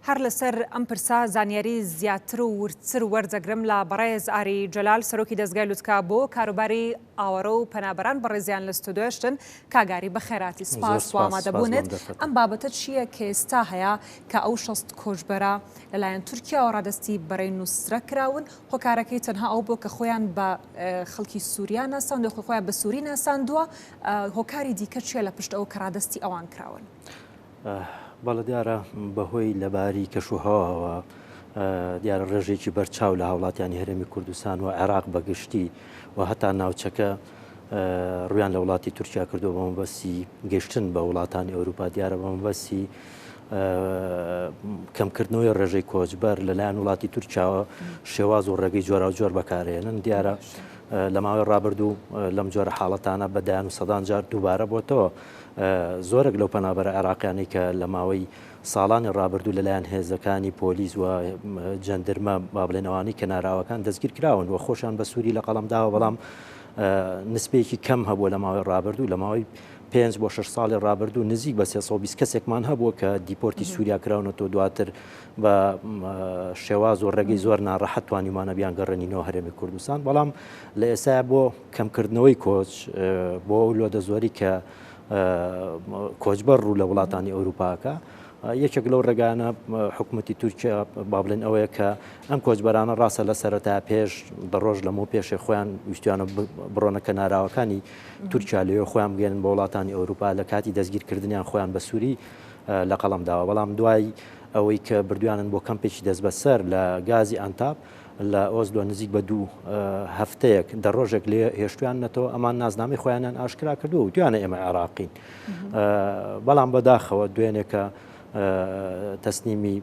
هەر لەسەر ئەم پرسە زانیاری زیاتر و وردتر وەردەگرم لە بەڕێز ئاری جەلال سەرۆکی دەزگای لوتکە بۆ کاروباری ئاوارە و پەنابەران بەڕێزیان لە ستۆدیۆشتن. کاک ئاری بەخێرهاتی زۆر سپاس بۆ سپاس سپاس بۆ ئەم ئامادەبوونت. دەرفەتە. ئەم بابەتە چییە کە ئێستا هەیە کە ئەو 60 کۆچبەرە لەلایەن تورکیاوە ڕادەستی بەرەی نوسرە کراون، هۆکارەکەی تەنها ئەوە بووە کە خۆیان بە خەڵکی سوریا ناساندووە، خۆی خۆیان بە سوری ناساندووە، هۆکاری دیکە چییە لە پشت ئەوە کە ڕادەستی ئەوان کراون؟ بەڵێ دیارە بەهۆی لەباری کەشوهەواوە دیارە ڕێژەیەکی بەرچاو لە هاوڵاتیانی هەرێمی کوردستان و عێراق بەگشتی و هەتا ناوچەکە ڕویان لە وڵاتی تورکیا کردو بە مەبەستی گەشتن بە وڵاتانی ئەوروپا دیارە بە مەبەستی کەمکردنەوەی ڕێژەی کۆچبەر لەلایەن وڵاتی تورکیاوە شێواز و ڕێگەی جۆراوجۆر بەکارهێنن دیارە لە ماوەی ڕابردوو لەم جۆرە حاڵەتانە بە دایان و سەدان جار دووبارە بۆتەوە زۆرێک لەو پەنابەرە عێراقیانەی کە لە ماوەی ساڵانی ڕابردوو لەلایەن هێزەکانی پۆلیس و جەندرمە با بڵێن ئەوانەی کەناراوەکان دەستگیر کراون و خۆشیان بە سووری لە قەڵەم داوە بەڵام نسبەیەکی کەم هەبووە لە ماوەی ڕابردوو لە ماوەی پێنج بۆ شەش ساڵی ڕابردوو نزیک بە 320 کەسێکمان هەبووە کە دیپۆرتی سووریا کراونەتەوە دواتر بە شێواز و ڕێگەی زۆر ناڕەحەت توانیومانە بیانگەڕێنینەوە هەرێمی کوردستان بەڵام لە ئێستا بۆ کەمکردنەوەی کۆچ بۆ ئەو لۆدە زۆری کە کۆچبەر ڕوو لە وڵاتانی ئەوروپاکە یەکێک لەو ڕێگانە حکوومەتتی تورکیا با بڵێن ئەوەیە کە ئەم کۆچبەرانە ڕاستە لە سەرەتا پێش دە ڕۆژ لەمەو پێشێ خۆیان ویستیانە بڕۆنە کەناراوەکانی تورکیا لەوێ خۆیان بگەێنن بە وڵاتانی ئەوروپا لە کاتی دەستگیرکردنیان خۆیان بە سووری لە قەڵەم داوە بەڵام دوای ئەوەی کە بردویانن بۆ کەمپێکی دەستبەسەر لە گازی ئەنتاب لە ئۆسلۆ نزیک بە دوو هەفتەیەک دە ڕۆژێک لێ هێشتویاننەتەوە ئەمان نازنامەی خۆیانیان ئاشکرا کردووە و تویانە ئێمە عێراقین بەڵام بەداخەوە دوێنێکە تەسلیمی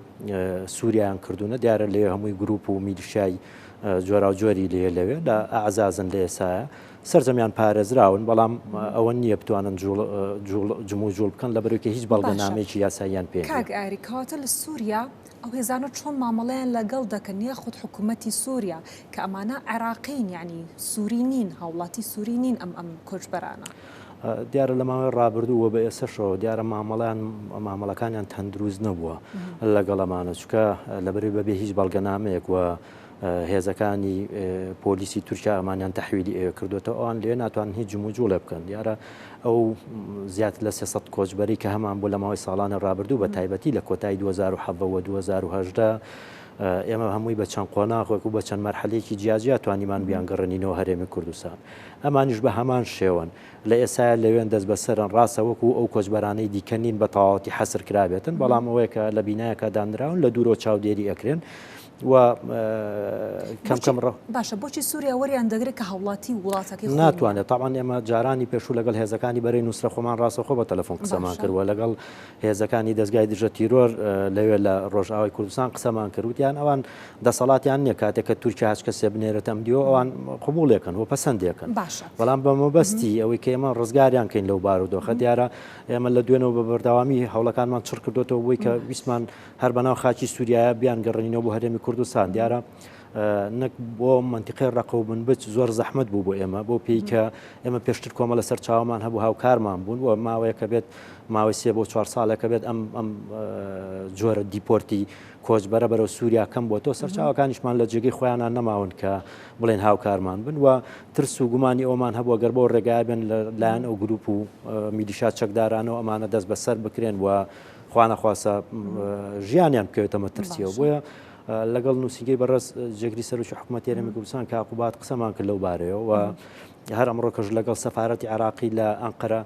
سووریان کردوونە دیارە لێ هەمووی گروپ و میلیشای جۆراوجۆری لێ لەوێ لە ئەعزازن لە ئێسایە سەرجەمیان پارێزراون بەڵام ئەوە نییە بتوانن جمو جوڵ بکەن لە بەرەوەی هیچ بەڵگەنامەیەکی یاساییان پێ کاک ئاری کەواتە لە سووریا ئەو هێزانە چۆن مامەڵەیان لەگەڵ دەکەن یاخود حکومەتی سوریا کە ئەمانە عێراقین یانی سوری نین هاوڵاتی سوری نین ئەم ئەم کۆچبەرانە. دیارە لە ماوەی ڕابردوو و بە ئێسەشەوە دیارە مامەڵیان مامەڵەکانیان تەندروست نەبووە لەگەڵ ئەمانە چونکە لەبەرەی بەبێ هیچ بەڵگەنامەیەک و هێزەکانی پۆلیسی تورکیا ئەمانیان تەحویلی ئەوێ کردوێتەوە ئەوان لێ ناتوانن هیچ جموجوڵێ بکەن دیارە ئەو زیاتر لە 300 کۆچبەری کە هەمان بوو لە ماوەی ساڵانی ڕابردوو بە تایبەتی لە کۆتایی 2017 و 2018 ئێمە هەمووی بە چەند قۆناغێک و بە چەند مەرحەلێکی جیاجیا توانیمان بیانگەڕێنینەوە هەرێمی کوردستان ئەمانیش بە هەمان شێوەن لە ئێسایا لەوێن دەستبەسەرن ڕاستە وەکو ئەو کۆچبەرانەی دیکە نین بە تەواوەتی حەسر کرابێتن بەڵام ئەوەیە کە لە بینایەکە دانراون لە دوورەوە چاودێری ئەکرێن و کەم کەم ڕە. باشە بۆچی سوریا وەریان دەگرێت کە هاوڵاتی وڵاتەکەی خۆی نیە؟ ناتوانێت تەبعەن ئێمە جارانی پێشوو لەگەڵ هێزەکانی بەرەی نوسرە خۆمان ڕاستەوخۆ بە تەلەفۆن قسەمان کرد و لەگەڵ هێزەکانی دەزگای دژە تیرۆر لەوێ لە ڕۆژئاوای کوردستان قسەمان کرد وتیان ئەوان دەسەڵاتیان نییە کاتێک کە تورکیا هەچ کەسێ بنێرێتە ئەم دیوە ئەوان قبوڵێکن و پەسەندێکن باشە بەڵام بە مەبەستی ئەوەی کە ئێمە ڕزگاریان کەین لەو بارودۆخە دیارە ئێمە لە دوێنەوە بە بەردەوامی هەوڵەکانمان چڕ کردوێتەوە بۆی کە ویستمان هەر بەناو خاکی سووریایە بیانگەڕێنینەوە بۆ هەرێمی کوردستان دیارە نەک بۆ منتیقی ڕەقە و بنبچ زۆر زەحمت بوو بۆ ئێمە بۆ پێی کە ئێمە پێشتر کۆمەڵە سەرچاومان هەبوو هاوکارمان بوون و ماوەیەکە بێت ماوەی سێ بۆ چوار ساڵێکە بێت ئەم ئەم جۆرە دیپۆرتی کۆچبەرە بەرەو سووریا کەم بۆ تۆ سەرچاوەکانیشمان لە جێگەی خۆیانان نەماون کە بڵێن هاوکارمان بن و ترس و گومانی ئەومان هەبووە گەر بۆ ڕێگای بن لە لایەن ئەو گروپ و میلیشا چەکدارانەوە ئەمانە دەست بەسەر بکرێن و خوانەخواستە ژیانیان بکەوێتە مەترسیەوە بۆیە لەگەڵ نووسینگەی بەڕێز جێگری سەرۆکی حکوومەتی هەرێمی کوردستان کاک قوباد قسەمان کرد لەو بارەیەوە و هەر ئەمڕۆکەش لەگەڵ سەفارەتی عێراقی لە ئەنقەرە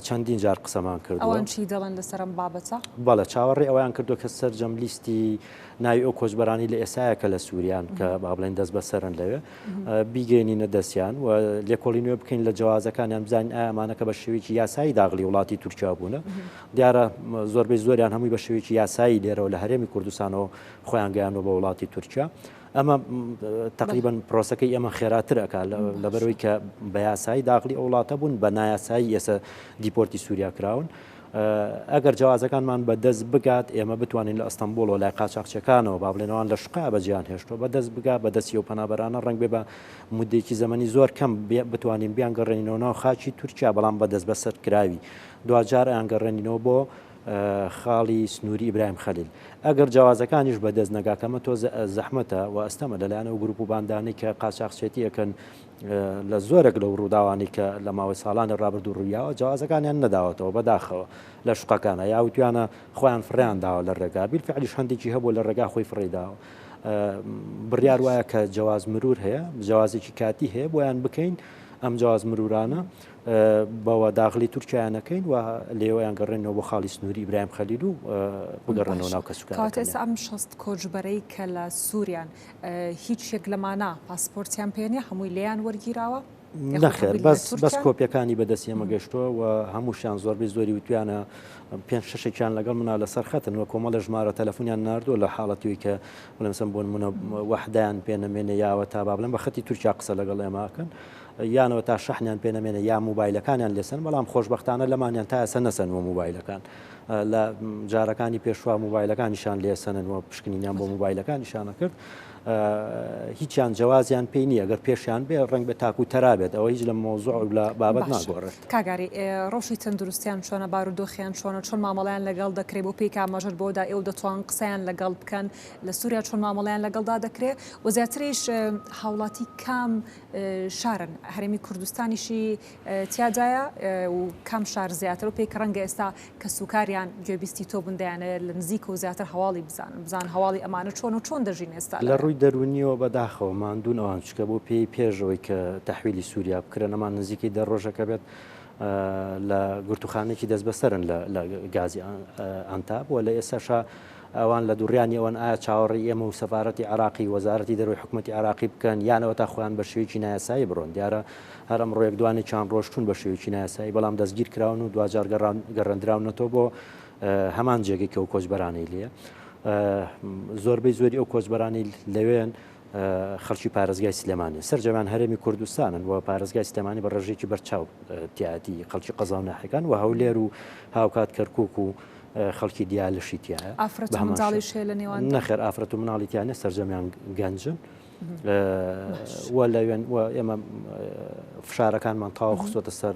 چەندین جار قسەمان کردووە. ئەوان چی دەڵێن لەسەر ئەم بابەتە؟ بەڵێ چاوەڕێی ئەوەیان کردووە کە سەرجەم لیستی ناوی ئەو کۆچبەرانی لە ئێسایە کە لە سووریان کە با بڵێن دەست بەسەرن لەوێ بیگەینینە دەستیان و لێکۆڵینەوە بکەین لە جەوازەکانیان بزانین ئایا ئەمانە کە بە شێوەیەکی یاسایی داخلی وڵاتی تورکیا بوونە دیارە زۆربەی زۆریان هەمووی بە شێوەیەکی یاسایی لێرەوە لە هەرێمی کوردستانەوە خۆیان گەیاندووە بە وڵاتی تورکیا ئەمە تقریبا پرۆسەکەی ئێمە خێراتر ئەک لەبەرەوەی کە بە یاسایی داخلی ئەو وڵاتە بوون بە نایاسایی ئێستا دیپۆرتی سووریا کراون ئەگەر جەوازەکانمان بە دەست بگات ئێمە بتوانین لە ئەستەنبوڵەوە لای قاچاخچیەکانەوە با بڵێن ئەوان لە شوقە بەجێیان هێشتووە بە دەست بگا بە دەستی ئەو پەنابەرانە ڕەنگ بێ بە مدەیەکی زەمەنی زۆر کەم بتوانین بیانگەڕێنینەوە ناو خاکی تورکیا بەڵام بە دەست بەسەر کراوی دواجار ئەیانگەڕێنینەوە بۆ خاڵی سنووری ئیبراهیم خەلیل. ئەگەر جەوازەکانیش بەدەست نەگا کە ئەمە تۆزێ زەحمەتە و ئەستەمە لەلایەن ئەو گروپ و باندانەی کە قاچاخچێتی ئەکەن لە زۆرێک لەو ڕووداوانەی کە لە ماوەی ساڵانی ڕابردوو ڕوویاوە جەوازەکانیان نەداوەتەوە بەداخەوە لە شوقەکانە یا وتویانە خۆیان فڕێیان داوە لە ڕێگا بیلفعلیش هەندێکی هەبوو لە ڕێگا خۆی فڕێی داوە بڕیار وایە کە جەواز مرور هەیە جەوازێکی کاتی هەیە بۆیان بکەین ئەم جەواز مرورانە بەوە داخلی تورکیایان نەکەین و لێوەیان گەڕێنەوە بۆ خاڵی سنووری ئیبراهیم خەلیل و بگەڕێنەوە ناو کەسوکارەکانیان. کەواتە ئێستا ئەم 60 کۆچبەرەی کە لە سووریان هیچ یەک لەمانە پاسپۆرتیان پێ نییە هەمووی لێیان وەرگیراوە؟ نەخێر بەس بەس کۆپیەکانی بەدەست ئێمە گەشتووە و هەمووشیان زۆربەی زۆری وتویانە پێنج شەشێکیان لەگەڵ منا لەسەر خەتن و کۆمەڵە ژمارە تەلەفۆنیان ناردووە لە حاڵەتیوی کە بڵێم سم بۆ نمونە وەحدایان پێ نەمێنێ یاوە تا با بڵێم بە خەتی تورکیا قسە لەگەڵ ئێمەکەن یانەوە تا شەحنیان پێ نەمێنێ یا موبایلەکانیان لێسەن بەڵام خۆشبەختانە لەمانیان تا ئێستا نەسەنوە موبایلەکان لە جارەکانی پێشوا موبایلەکانیشان لێسەنن و پشکنینیان بۆ موبایلەکانیشانە کرد هیچیان جەوازیان پێی نییە گەر پێشیان بێ ڕنگ بە تاکو تەرا بێت ئەوە هیچ لە مۆزوع و لە بابەت ناگۆڕێت. کاگاری ڕەوشی تەندروستیان چۆنە بارودۆخیان چۆنە چۆن مامەڵەیان لەگەڵ دەکرێت بۆ پێی کە ئاماژەت بۆدا ئێوە دەتوان قسەیان لەگەڵ بکەن لە سووریا چۆن مامەڵەیان لەگەڵدا دەکرێت و زیاتریش هاوڵاتی کام شارن هەرێمی کوردستانیشی تیادایە و کام شار زیاتر و پێی کە ڕەنگە ئێستا کەسوکاریان گوێبیستی تۆ بوون دەیانەوێت لە نزیک و زیاتر هەواڵی بزانن بزان هەواڵی ئەمانە چۆن و چۆن دەژین ئێستا لە ڕووی دەروونیەوە بەداخەوە ماندوون ئەوان چکە بۆ پێی پێشەوەی کە تەحویلی سووریا بکرێن ئەمان نزیکەی دە ڕۆژەکە بێت لە گرتوخانێکی دەستبەسەرن لە گازی ئەنتاب و لە ئێستاشا ئەوان لە دوڕیانی ئەوەن ئایا چاوەڕێی ئێمە و سەفارەتی عێراقی، وەزارەتی دەرەوەی حکومەتی عێراقی بکەن یان ئەوەتا خۆیان بە شێوەیەکی نایاسایی بڕۆن. دیارە هەر ئەمڕۆ یەک دوانێکیان ڕۆشتوون بە شێوەیەکی نایاسایی بەڵام دەستگیر کراون و دواجار گەڕێندراونەتەوە بۆ هەمان جێگەی کە ئەو کۆچبەرانەی لێیە. زۆربەی زۆری ئەو کۆچبەرانەی لەوێن خەڵکی پارێزگای سلێمانین، سەرجەمیان هەرێمی کوردستانن و پارێزگای سلێمانی بە ڕێژەیەکی بەرچاو تیایەتی خەڵکی قەزا و ناحیەکان و هەولێر و هاوکات کەرکوک و خەڵکی دیالەشی تیایە. ئافرەت و منداڵیش هەیە لە نێواندا؟ نەخێر ئافرەت و مناڵی تیا نیە سەرجەمیان گەنجن و لەوێن و ئێمە فشارەکانمان تەواو خستۆتە سەر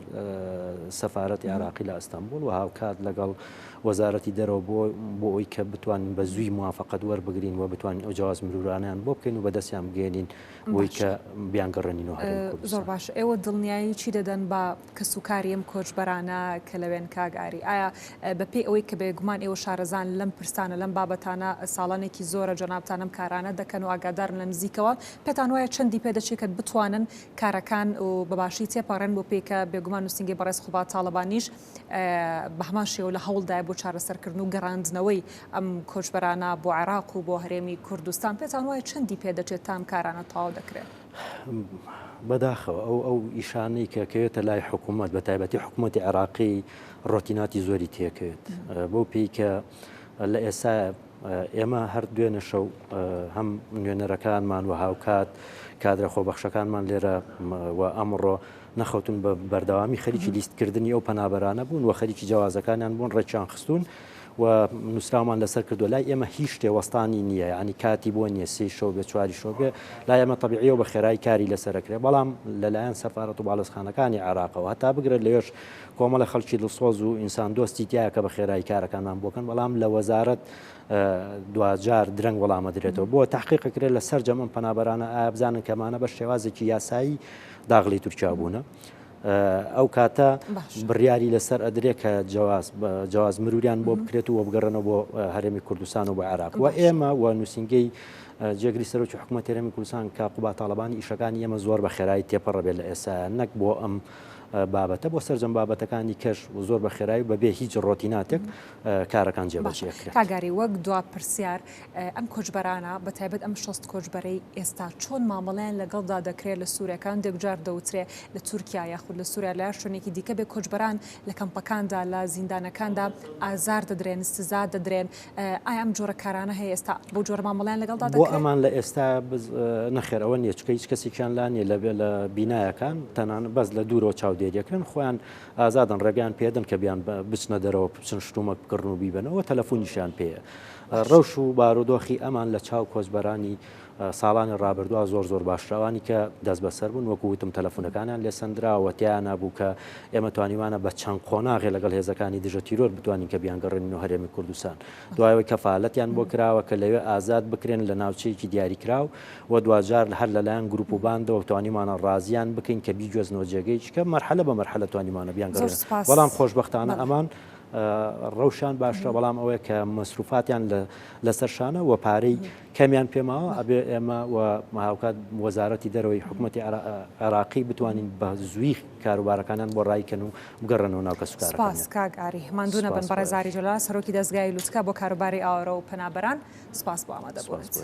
سەفارەتی عێراقی لە ئەستەنبوڵ و هاوکات لەگەڵ وەزارەتی دەرەوە بۆ بۆ ئەوی کە بتوانین بە زووی موافقەت وەربگرین و بتوانین ئەو جواز مرورانیان بۆ بکەین و بەدەستیان بگەێنین بۆی کە بیانگەڕێنینەوە هەرێمی کوردستان. زۆر باش ئێوە دڵنیایی چی دەدەن بە کەسوکاری ئەم کۆچبەرانە کە لەوێن کاک ئاری؟ ئایا بەپێی ئەوەی کە بێگومان ئێوە شارەزان لەم پرسانە لەم بابەتانە ساڵانێکی زۆرە جەنابتان ئەم کارانە دەکەن و ئاگادارن لە نزیکەوە پێتان وایە چەندی پێ دەچێت کە بتوانن کارەکان و بە باشی تێپەڕێن بۆ پێی کە بێگومان نووسینگەی بەڕێز قوباد تاڵەبانیش بە هەمان شێوە لە هەوڵدایە بۆ چارەسەرکردن و گەڕاندنەوەی ئەم کۆچبەرانە بۆ عێراق و بۆ هەرێمی کوردستان پێتان وایە چەندی پێ دەچێت تا ئەم کارانە تەواو دەکرێن؟ بەداخەوە ئەو ئەو ئیشانەی کە کەوێتە لای حکوومەت بە تایبەتی حکوومەتی عێراقی ڕۆتیناتی زۆری تێکەوێت بەو پێی کە لە ئێستا ئێمە هەر دوێنێ شەو هەم نوێنەرەکانمان و هاوکات کادرە خۆبەخشەکانمان لێرە و ئەمڕۆ نەخەوتون بە بەردەوامی خەریکی لیستکردنی ئەو پەنابەرانە بوون و خەریکی جەوازەکانیان بوون ڕێکیان خستوون و نووسراومان لەسەر کردووە لای ئێمە هیچ شتێ وەستانی نییە یعنی کاتی بۆ نییە سێ شەو بێ چواری شەو بێ لای ئێمە تەبیعیە و بە خێرایی کاری لەسەرەکرێ بەڵام لەلایەن سەفارەت و باڵێزخانەکانی عێراقەوە هەتا بگرە لەوێش کۆمەڵە خەڵکی دڵسۆز و ئینسان دۆستی تایە کە بە خێرایی کارەکانمان بۆکەن بەڵام لە وەزارەت دواجار درەنگ وەڵامە درێتەوە بۆ تحقیقەکرێت لە سەرجەم ئەم پەنابەرانە ئایا بزانن کەمانە بە شێوازێکی یاسایی داغلی تورکیا بوونە ئەو کاتە بڕیاری لەسەر ئەدرێ کە جواز جواز مروریان بۆ بکرێت و بگەڕنەوە بۆ هەرێمی کوردستان و بۆ عێراق و ئێمە و نووسینگەی جێگری سەرۆکی حکوومەت هەرێمی کوردستان کە قوبا تاڵەبانی ئیشەکانی ئێمە زۆر بە خێرایی تێپەڕە بێت لە ئێستا نەک بۆ ئەم بابەتە بۆ سەرجەم بابەتەکانی کەش و زۆر بە خێرایی بەبێ هیچ ڕۆتیناتێک کارەکان جێبەجێ کرێت. کاک گاری وەک دوا پرسیار ئەم کۆچبەرانە بە تایبەت ئەم 60 کۆچبەرەی ئێستا چۆن مامەڵەیان لەگەڵدا دەکرێت لە سووریا کە هەندێک جار دەوترێ لە تورکیا یاخود لە سووریا لە هەر شوێنێکی دیکە بێ کۆچبەران لە کەمپەکاندا لە زیندانەکاندا ئازار دەدرێن سزا دەدرێن ئایا ئەم جۆرە کارانە هەیە ئێستا بەو جۆرە مامەڵەیان لەگەڵدا دەکرێت؟ بۆ ئەمان لە ئێستا نەخێر ئەوە نییە چونکە هیچ کەسێکیان لا نییە لە بینایەکان تەنانەت بەس لە دوورەوە چاودێریەکرێن خۆیان ئازادن ڕێگەیان پێدەن کە بیان بچنە دەرەوە بچن شتومەک بکڕن و بیبەنەوە تەلەفۆنیشیان پێیە ڕەوش و بارودۆخی ئەمان لە چاو کۆچبەرانی. ساڵانی ڕابردووە زۆر زۆر باشترە. ئەوانی کە دەستبەسەر بوون وەکو وتم تەلەفونەکانیان لێ سەندراوە تیایانا بوو کە ئێمە توانیمانە بە چەند قۆناغێ لەگەڵ هێزەکانی دژە تیرۆر بتوانین کە بیانگەڕێنینەوە هەرێمی کوردستان. دوای ئەوەی کەفالەتیان بۆ کراوە کە لەوێ ئازاد بکرێن لە ناوچەیەکی دیاریکراو و دواجار هەر لەلایەن گروپ و باندەوە توانیمانە ڕازیان بکەین کە بیگوێزنەوە جێگەیەکی کە مەرحەلە بە مەرحەلە توانیمانە بیانگەڕێنن. بەڵام خۆشبەختانە ئەمان ڕەوشیان باشترە بەڵام ئەوەیە کە مەسروفاتیان لەسەر شانە و پارەی کەمیان پێماوە ئەبێ ئێمە و هاوکات وەزارەتی دەرەوەی حکوومەتی عێراقی بتوانین بە زووی کاروبارەکانیان بۆ ڕایکەن و بگەڕێنەوە ناو کەسوکارەکانیان. سپاس کاک ئاری. ماندوو نەبن بەڕێز ئاری جەلال سەرۆکی دەزگای لوتکە بۆ کاروباری ئاوارە و پەنابەران سپاس بۆ ئامادەبوونت.